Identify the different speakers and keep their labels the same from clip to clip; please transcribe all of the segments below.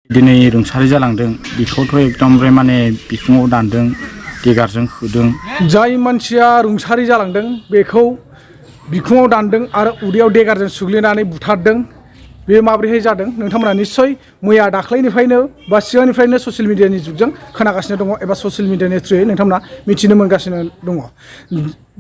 Speaker 1: दिनै रुंसारि जालांदों बेखौथ' एकदमबारे माने बिखुङाव दानदों देगारजों होदों।
Speaker 2: जाय मानसिया रुंसारि जालांदों बेखौ बिखुङाव दानदों आरो उदैयाव देगारजों सुग्लिनानै बुथारदों। बे माब्रैहाय जादों नोंथांमोना निस्सय मैया दाख्लैनिफ्रायनो बा सिगांनिफ्रायनो ससियेल मिडियानि जुगजों खोनागासिनो दङ एबा ससियेल मिडियानि थ्रुयै नोंथांमोना मिथिनो मोनगासिनो दङ।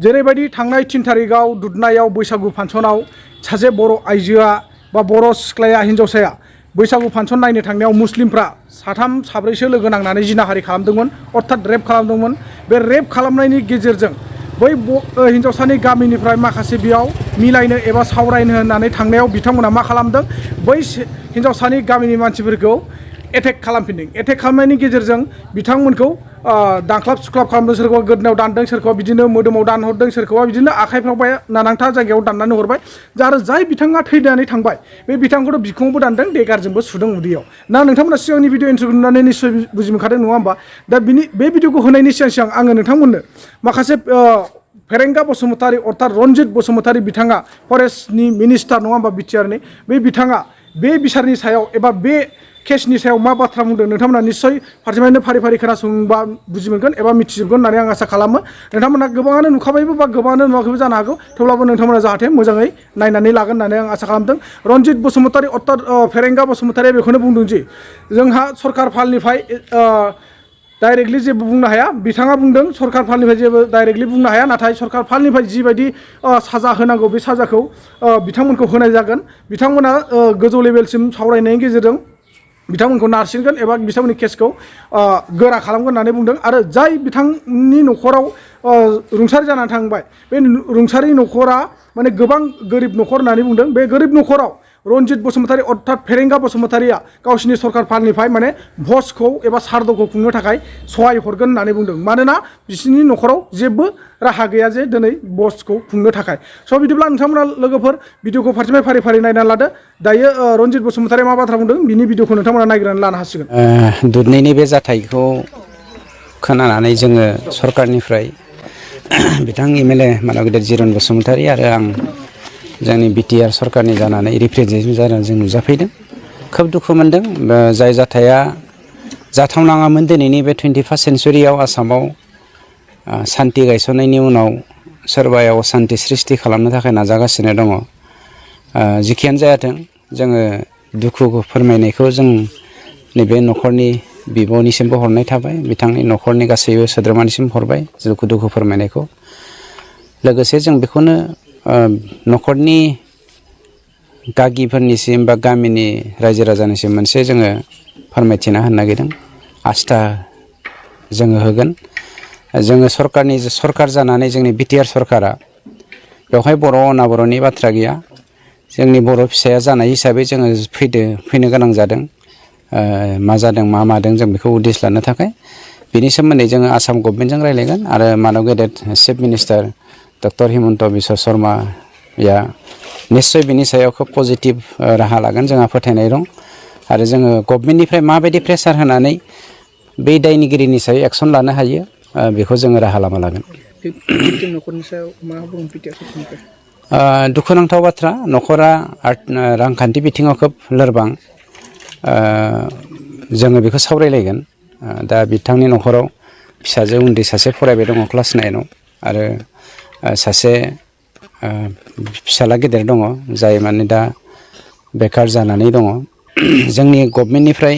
Speaker 2: जेरैबायदि थांनाय 3 थारिखआव दुधनायाव बैसागु फांसनाव सासे बर' आइजोआ बा बर' सिख्लाया हिन्जावसाया बैसागु फांसन नायनो थांनायाव मुस्लिमफ्रा 3 4 लोगो नांनानै जिनाहारि खालामदोंमोन अर्थात रेप खालामदोंमोन। बे रेप खालामनायनि गेजेरजों बै हिन्जावसानि गामिनिफ्राय माखासे बेयाव मिलायनो एबा सावरायनो होननानै थांनायाव बिथांमोना मा खालामदों बै हिन्जावसानि गामिनि मानसिफोरखौ एटेक खालामफिनदों। एटेक खालामनायनि गेजेरजों बिथांमोनखौ दांख्लाब सुख्लाब खालामदों। सोरखौबा गोदोनायाव दानदों, सोरखौबा बिदिनो मोदोमाव दानहरदों, सोरखौबा बिदिनो आखाइफ्राव नानांथा जायगायाव दाननानै हरबाय। आरो जाय बिथाङा थैनानै थांबाय बे बिथांखौथ' बिखुङावबो दानदों देगारजोंबो सुदों उदैयाव। ना नोंथांमोना सिगांनि भिडिअ इन्ट्र' नुनानै निस्सय बुजि मोनखादों नङा होमबा? दा बे भिडिअखौ होनायनि सिगां आङो नोंथांमोननो माखासे फेरेंगा बसुमतारी अर्थात रनजित बसुमतारी बिथाङा फरेस्टनि मिनिस्टार नङा होमबा बिटिआरनि, बे बिथाङा बे बिसारनि सायाव एबा बे केसनि सायाव मा बाथ्रा बुंदों नोंथांमोना निस्सय फारसेनिफ्रायनो फारि फारि खोनासंबा बुजि मोनगोन एबा मिथिजोबगोन होननानै आं आसा खालामो। नोंथांमोना गोबाङानो नुखाबायबो बा गोबाङानो नुवाखैबो जानो हागौ, थेवब्लाबो नोंथांमोना जाहाथे मोजाङै नायनानै लागोन होननानै आं आसा खालामदों। रनजित बसुमतारी अर्थात फेरेंगा बसुमतारीया बेखौनो बुंदों जे जोंहा सरकार फालनिफ्राय डाइरेक्टलि जेबो बुंनो हाया। बिथाङा बुंदों सरकार फालनिफ्राय जेबो डाइरेक्टलि बुंनो हाया, नाथाय सरकार फालनिफ्राय जिबायदि साजा होनांगौ बे साजाखौ बिथांमोनखौ होनाय जागोन। बिथांमोना गोजौ लेभेलसिम सावरायनायनि गेजेरजों बिथांमोनखौ नारसिनगोन एबा बिथांमोननि केसखौ गोरा खालामगोन होननानै बुंदों। आरो जाय बिथांनि न'खराव रुंसारि जानानै थांबाय बे रुंसारि न'खरा माने गोबां गोरिब न'खर होननानै बुंदों। बे गोरिब न'खराव रनजित बसुमतारी अर्थात फेरेंगा बसुमतारीया गावसिनि सरकार फालनिफ्राय माने भजखौ एबा सारदखौ खुंनो थाखाय सहाय हरगोन होननानै बुंदों। मानोना बिसोरनि न'खराव जेबो राहा गैया जे दिनै भजखौ खुंनो थाखाय। स' बिदिब्ला नोंथांमोना लोगोफोर भिडिअखौ फारसेनिफ्राय फारि फारि नायनानै लादो। दायो रनजित बसुमतारीया मा बाथ्रा बुंदों बिनि भिडिअखौ नोंथांमोना नायग्रोनानै लानो हासिगोन।
Speaker 3: दुधनैनि बे जाथायखौ खोनानानै जोङो सरकारनिफ्राय बिथां एमएलए मानाव गेदेर जिरन बसुमतारी आरो आं जोंनि बिटिआर सरकारनि जानानै रिप्रेजेन्टेटिभ जानानै जों नुजाफैदों। खोब दुखु मोनदों। जाय जाथाया जाथावनाङामोन। दिनैनि बे 21st सेन्सुरियाव आसामाव सान्थि गायसननायनि उनाव सोरबाया असान्थि सृष्टि खालामनो थाखाय नाजागासिनो दङ। जिखियानो जायाथों जोङो दुखु फोरमायनायखौ जों नैबे न'खरनि बिब'निसिमबो हरनाय थाबाय, बिथांनि न'खरनि गासैबो सोद्रोमानिसिम हरबाय दुखु फोरमायनायखौ। लोगोसे जों बेखौनो न'खरनि गागिफोरनिसिम बा गामिनि रायजो राजानिसिम मोनसे जोङो फोरमायथिना होनो नागिरदों। आस्था जोङो होगोन। जोङो सरकार जानानै जोंनि बिटिआर सरकारा बेवहाय बर' अनाबर'नि बाथ्रा गैया। जोंनि बर' फिसाया जानाय हिसाबै जोङो फैनो गोनां जादों। मा जादों मा मादों जों बेखौ उदिस लानो थाखाय बिनि सोमोन्दै जोङो आसाम गभर्नमेन्टजों रायज्लायगोन। आरो मानब गेदेर chief minister doctor Himanta Biswa शर्माया निस्सय बिनि सायाव खोब पजिटिभ राहा लागोन जोंहा फोथायनाय दं। आरो जोङो गभर्नमेन्टनिफ्राय माबायदि प्रेसार होनानै बै दायनिगिरिनि सायाव एक्सन लानो हायो बेखौ जोङो राहा लामा लागोन। दुखुनांथाव बाथ्रा, न'खरा रांखान्थि बिथिङाव खोब लोरबां। जोङो बेखौ सावरायलायगोन। दा बिथांनि न'खराव फिसाजो उन्दै सासे फरायबाय दङ क्लास 9आव आरो सासे फिसाला गेदेर दङ जाय माने दा बेखार जानानै दङ। जोंनि गभर्नमेन्टनिफ्राय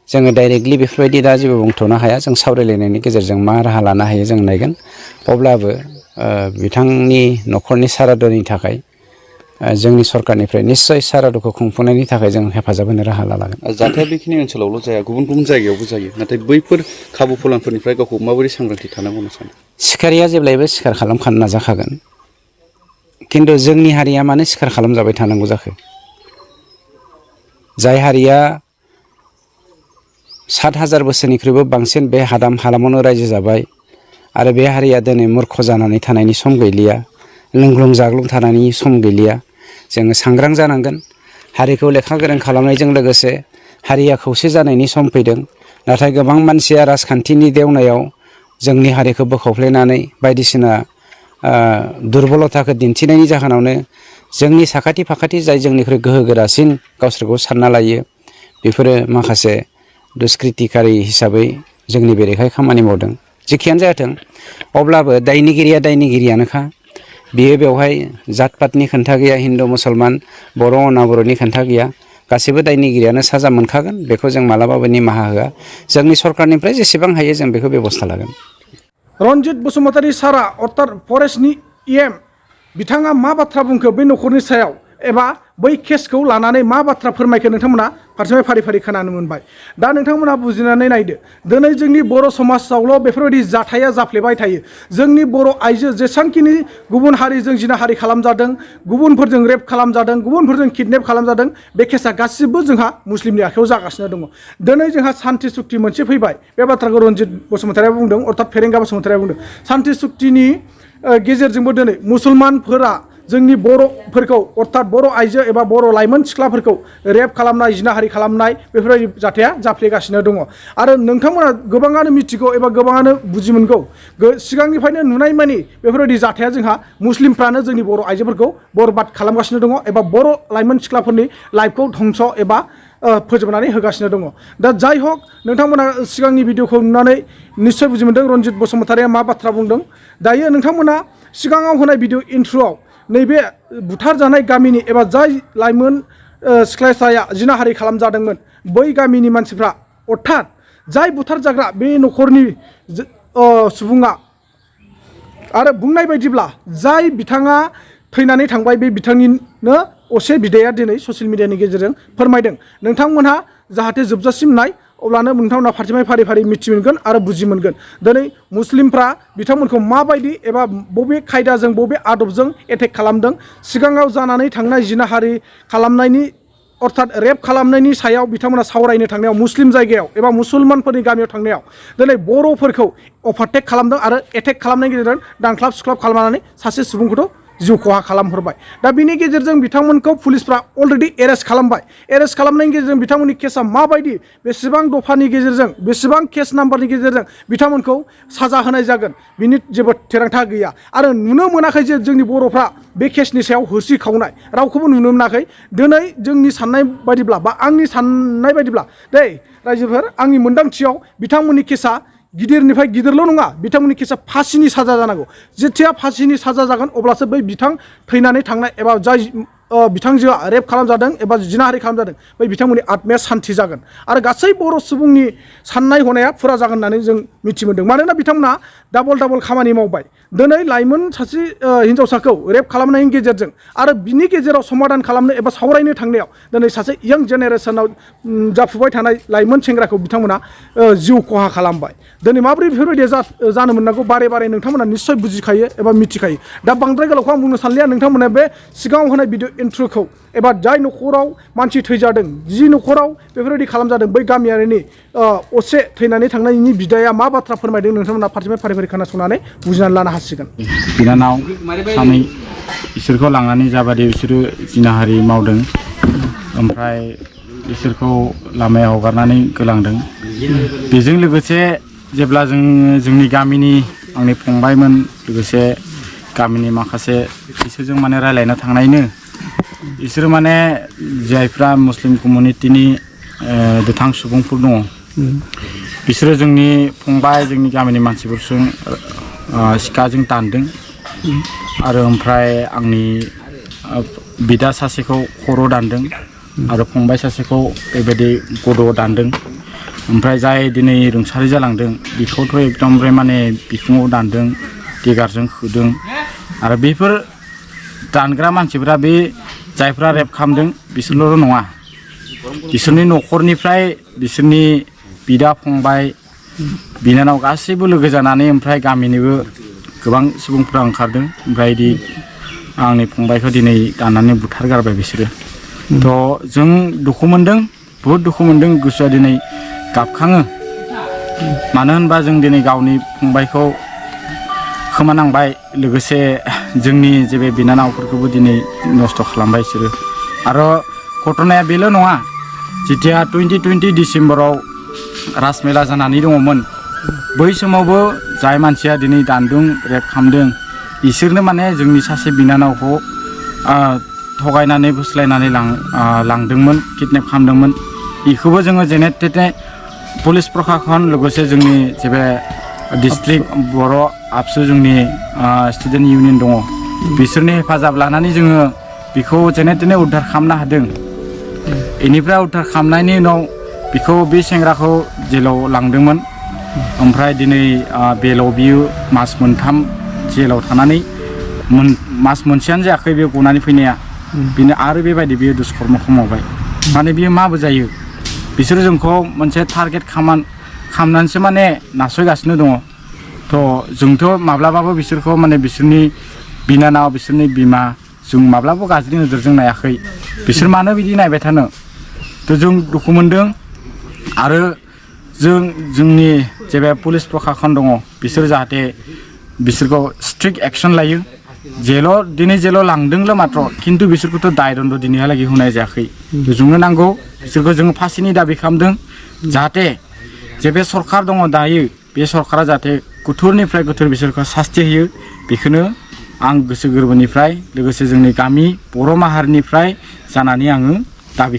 Speaker 3: जोङो डाइरेक्टलि बेफोरबायदि दा जेबो बुंथ'नो हाया। जों सावरायलायनायनि गेजेरजों मा राहा लानो हायो जों नायगोन। अब्लाबो बिथांनि न'खरनि सारादुनि थाखाय जोंनि सरकारनिफ्राय निस्सय सारादुखौ खुंफुंनायनि थाखाय जों हेफाजाब होनो राहा लागोन।
Speaker 4: जाथाया बेखिनि ओनसोलावल' जाया, गुबुन गुबुन जायगायावबो जायो। नाथाय बैफोर खाबु फलानफोरनिफ्राय गावखौ माबोरै सांग्रांथि थानांगौ होनना सानो?
Speaker 3: सिखारिया जेब्लायबो सिखार खालामखानो नाजाखागोन। खिन्थु जोंनि हारिया मानो सिखार खालामजाबाय थानांगौ जाखो? जाय हारिया 7,000 बोसोरनिख्रुइबो बांसिन बे हालामावनो रायजो जाबाय आरो बे हारिया दिनै मूर्ख जानानै थानायनि सम गैलिया, लोंग्लुं जाग्लुं थानायनि सम गैलिया। जोङो सांग्रां जानांगोन। हारिखौ लेखा गोरों खालामनायजों लोगोसे हारिया खौसे जानायनि सम फैदों। नाथाय गोबां मानसिया राजखान्थिनि देवनायाव जोंनि हारिखौ बोखावफ्लेनानै बायदिसिना दुरबलताखौ दिन्थिनायनि जाहोनावनो जोंनि साखाथि फाखाथि जाय जोंनिख्रुइ गोहो गोरासिन गावसोरखौ सानना लायो बेफोरो माखासे दुष्कृतिकारि हिसाबै जोंनि बेरेखायै खामानि मावदों। जेखियानो जाथों अब्लाबो दायनिगिरिया दायनिगिरियानोखा। बियो बेवहाय जात पातनि खोन्था गैया, हिन्दु मुसलमान बर' अना-बर'नि खोन्था गैया। गासैबो दायनिगिरियानो साजा मोनखागोन, बेखौ जों मालाबाबो निमाहा होआ। जोंनि सरकारनिफ्राय जेसेबां हायो जों बेखौ बेबस्था लागोन।
Speaker 2: रनजित बसुमतारी सारा अर्थात फरेस्टनि EM बिथाङा मा बाथ्रा बुंखो बै न'खरनि सायाव एबा बै केसखौ लानानै मा बाथ्रा फोरमायखो नोंथांमोना फारसे फारि फारि खोनानो मोनबाय। दा नोंथांमोना बुजिनानै नायदो, दिनै जोंनि बर' समाजावल' बेफोरबायदि जाथाया जाफ्लेबाय थायो। जोंनि बर' आइजो जेसांखिनि गुबुन हारिजों जिनाहारि खालामजादों, गुबुनफोरजों रेप खालामजादों, गुबुनफोरजों किडनेप खालामजादों, बे केसा गासिबो जोंहा मुस्लिमनि आखायाव जागासिनो दङ। दिनै जोंहा सान्ति सुक्ति मोनसे फैबाय, बे बाथ्राखौ रनजित बसुमतारीया बुंदों, अर्थात फेरेंगा बसुमतारीया बुंदों। सान्ति सुक्तिनि गेजेरजोंबो दिनै मुसलमानफोरा जोंनि बर'फोरखौ अर्थात बर' आइजो एबा बर' लाइमोन सिख्लाफोरखौ रेप खालामनाय, जिनाहारि खालामनाय बेफोरबायदि जाथाया जाफ्लेगासिनो दङ। आरो नोंथांमोना गोबाङानो मिथिगौ एबा गोबाङानो बुजि मोनगौ, सिगांनिफ्रायनो नुनाय मानि बेफोरबायदि जाथाया जोंहा मुस्लिमफ्रानो जोंनि बर' आइजोफोरखौ बरबाद खालामगासिनो दङ एबा बर' लाइमोन सिख्लाफोरनि लाइफखौ धंस एबा फोजोबनानै होगासिनो दङ। दा जाय हक नोंथांमोना सिगांनि भिडिअखौ नुनानै निस्सय बुजि मोनदों रनजित बसुमतारीया मा बाथ्रा बुंदों। दायो नोंथांमोना सिगाङाव होनाय भिडिअ इन्ट्र'आव नैबे बुथारजानाय गामिनि एबा जाय लाइमोन सिख्लासाया जिनाहारि खालामजादोंमोन बै गामिनि मानसिफ्रा अर्थात जाय बुथारजाग्रा बे न'खरनि सुबुङा आरो बुंनाय बायदिब्ला जाय बिथाङा थैनानै थांबाय बे बिथांनिनो असे बिदाया दिनै ससियेल मिडियानि गेजेरजों फोरमायदों। नोंथांमोनहा जाहाथे जोबजासिम नाय, अब्लानो नोंथांमोना फारसे फारि फारि मिथि मोनगोन आरो बुजि मोनगोन। दिनै मुस्लिमफ्रा बिथांमोनखौ माबायदि एबा बबे खायदाजों बबे आदबजों एटेक खालामदों, सिगाङाव जानानै थांनाय जिनाहारि खालामनायनि अर्थात रेप खालामनायनि सायाव बिथांमोना सावरायनो थांनायाव मुस्लिम जायगायाव एबा मुसलमानफोरनि गामियाव थांनायाव दिनै बर'फोरखौ अभारटेक खालामदों आरो एटेक खालामनायनि गेजेरजों दानख्लाब सुख्लाब खालामनानै सासे सुबुंखौथ' जिउ खहा खालामहरबाय। दा बिनि गेजेरजों बिथांमोनखौ पुलिसफ्रा अलरेडि एरेस्ट खालामबाय। एरेस्ट खालामनायनि गेजेरजों बिथांमोननि केसा माबायदि, बेसेबां दफानि गेजेरजों, बेसेबां केस नाम्बारनि गेजेरजों बिथांमोनखौ साजा होनाय जागोन, बिनि जेबो थिरांथा गैया। आरो नुनो मोनाखै जे जोंनि बर'फ्रा बे केसनि सायाव होसिखावनाय रावखौबो नुनो मोनाखै। दिनै जोंनि साननाय बायदिब्ला बा आंनि साननाय बायदिब्ला दै रायजोफोर, आंनि मोन्दांथियाव बिथांमोननि केसा गिदिरनिफ्राय गिदिरल' नङा, बिथांमोननि केसा फासिनि साजा जानांगौ। जेथिया फासिनि साजा जागोन अब्लासो बै बिथां थैनानै थांनाय एबा जाय बिथांजोआ रेप खालामजादों एबा जिनाहारि खालामजादों बै बिथांमोननि आत्माया सान्ति जागोन आरो गासै बर' सुबुंनि साननाय हनाया फुरा जागोन होननानै जों मिथि मोनदों। मानोना बिथांमोना डाबल खामानि मावबाय। दिनै लाइमोन सासे हिन्जावसाखौ रेप खालामनायनि गेजेरजों आरो बिनि गेजेराव समाधान खालामनो एबा सावरायनो थांनायाव दिनै सासे इयां जेनेरेसनाव जाफुबाय थानाय लाइमोन सेंग्राखौ बिथांमोना जिउ खहा खालामबाय। दिनै माबोरै बेफोरबायदि जानो मोननांगौ बारे बारे नोंथांमोना निस्सय बुजिखायो एबा मिथिखायो। दा बांद्राय गोलावखौ आं बुंनो सानलिया, नोंथांमोना बे सिगाङाव होनाय भिडिअ इन्ट्र'खौ एबा जाय न'खराव मानसि थैजादों, जि न'खराव बेफोरबायदि खालामजादों, बै गामियारिनि असे थैनानै थांनायनि बिदाया मा बाथ्रा फोरमायदों नोंथांमोना फारसे फारि फारि खोनासंनानै बुजिनानै लानो हासिगोन।
Speaker 1: बिनानाव सानै बिसोरखौ लांनानै जाबादि बिसोरो जिनाहारि मावदों, ओमफ्राय बिसोरखौ लामायाव हगारनानै गोलांदों। बेजों लोगोसे जेब्ला जोंनि गामिनि आंनि फंबायमोन लोगोसे गामिनि माखासे बिसोरजों माने रायलायना थांनायनो बिसोरो माने जायफ्रा मुस्लिम कमिउनिटिनि दुथां सुबुंफोर दङ, बिसोरो जोंनि फंबाय, जोंनि गामिनि मानसिफोरजों सिखाजों दानदों आरो ओमफ्राय आंनि बिदा सासेखौ खर' दानदों आरो फंबाय सासेखौ बेबायदि गद'आव दानदों। ओमफ्राय जाय दिनै रुंसारि जालांदों बेखौथ' एकदमबारे माने बिखुङाव दानदों, देगारजों होदों। आरो बेफोर दानग्रा मानसिफ्रा बे जायफ्रा रेप खालामदों बिसोरल' नङा, बिसोरनि न'खरनिफ्राय बिसोरनि बिदा फंबाय बिनानाव गासैबो लोगो जानानै ओमफ्राय गामिनिबो गोबां सुबुंफ्रा ओंखारदों। ओमफ्राय बिदि आंनि फंबायखौ दिनै दाननानै बुथारगारबाय बिसोरो। थ' जों दुखु मोनदों, बुहुद दुखु मोनदों, गोसोआ दिनै गाबखाङो। मानो होनबा जों दिनै गावनि फंबायखौ खोमानांबाय, लोगोसे जोंनि जे बे बिनानावफोरखौबो दिनै नस्थ' खालामबाय बिसोरो। आरो घटनाया बेल' नङा, जेथिया 2020 डिसेम्बराव राजमेला जानानै दङमोन, बै समावबो जाय मानसिया दिनै दानदों, रेप खालामदों, बिसोरनो माने जोंनि सासे बिनानावखौ थगायनानै बुस्लायनानै लांदोंमोन, किडनेप खालामदोंमोन। इखौबो जोङो जेने थेने पुलिस प्रशासन लोगोसे जोंनि जेबे डिस्ट्रिक्ट बर' आबसु जोंनि स्टुडेन्ट इउनियन दङ बिसोरनि हेफाजाब लानानै जोङो बेखौ जेने थेने उद्धार खालामनो हादों बेनिफ्राय उद्धार खालामनायनि उनाव बेखौ बे सेंग्राखौ जेलाव लांदोंमोन ओमफ्राय दिनै बेलाव बियो मास मोनथाम जेलाव थानानै मास मोनसेयानो जायाखै बे गनानै फैनाया बिनो आरो बेबायदि बियो दुष्कर्मखौ मावबाय माने बियो माबो जायो बिसोरो जोंखौ मोनसे टारगेट खालामनानैसो माने नासयगासिनो दङ थ' जोंथ' माब्लाबाबो बिसोरखौ माने बिसोरनि बिनानाव बिसोरनि बिमा जों माब्लाबाबो गाज्रि नोजोरजों नायाखै बिसोर मानो बिदि नायबाय थानो थ' जों दुखु मोनदों आरो जोंनि जेबे पुलिस प्रशासन दङ बिसोर जाहाथे बिसोरखौ स्ट्रिक्ट एक्सन लायो दिनै जेलाव लांदोंल' मात्र खिन्थु बिसोरखौथ' दाय दण्ड दिनैहालागै होनाय जायाखै जोंनो नांगौ बिसोरखौ जोङो फासिनि दाबि खालामदों जाहाथे जे बे सरकार दङ दायो बे सरकारा जाहाथे गुथुरनिफ्राय गुथुर बिसोरखौ सास्ति होयो बेखौनो आं गोसो गोरबोनिफ्राय लोगोसे जोंनि गामि बर' माहारिनिफ्राय जानानै आङो दाबि